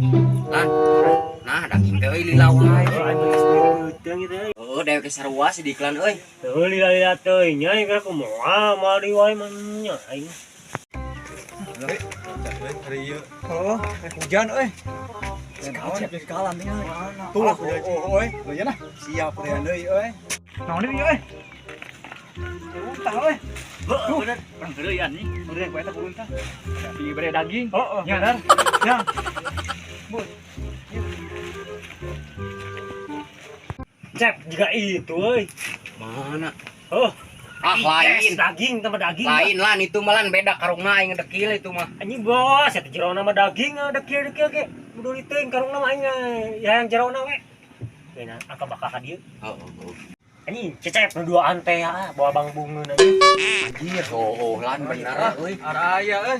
Nah, nah daging teh euy lila wae. Oh, aing geus beuteung gitu euy. Heeh, dewek sarua sih di iklan euy. Tuh lila-lila teuing nya ieu kumaha moal di wae mah nya aing. Oh, hujan euy. Sekalan tinggal. Tuh, oh, euy. Lumayan lah. Siap euy deui euy. Naon deui euy? Tah euy. Heeh, bener. Orang heureuyan nih. Udah ku eta kurun tah. Dibere daging. Oh, Ya. bener. Ya. Cep juga itu euy. Mana? Oh, Ah, lain. es daging tambah daging. Lain lan itu mah lan beda karungna aing ngedekil itu mah. Anjing bos, eta jerona mah daging ah, dekil-dekil ge. Buduli teuing karungna mah aing ya yang jerona we. Beuna angka bakal ka dieu. Heeh. Anjing cecep nu duaan teh ah, bawa bang bungeun anjing. Anjir, oh, lan bener euy. Araya euy.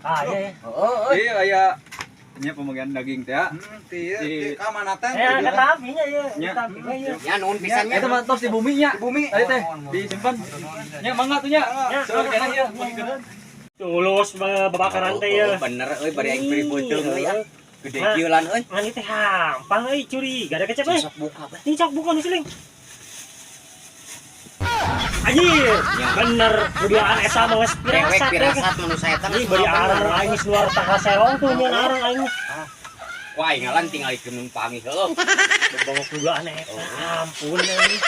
Ah iya ya. Heeh, euy. Iya aya nya pembagian daging teh ya. Ti ti ka mana teh? Eh, kata apinya ya, Nya. kata apinya ya. Ya nuhun pisan nya. Eta mah tos di bumi nya. Di bumi. Tadi teh disimpan. Nya mangga tuh nya. Nya, Seueur keneh ya pagikeun. Tulus babakaran teh ya. Oh, bener euy bari aing beri beuteung euy ah. Gede kieu lan euy. Ngan ieu teh hampang euy curiga da kecep euy. Sok buka bah. Ini cok buka nu siling. Anjir, Ya. bener duaan eta mah geus Dewek pirasat. pirasat manusia eta Ini beri arang aing geus luar tangka serong tuh nyeun arang aing. Wah, aing ngalan tinggal ikeun panggih heuh. Bebongok duaan eta. Ampun anjing.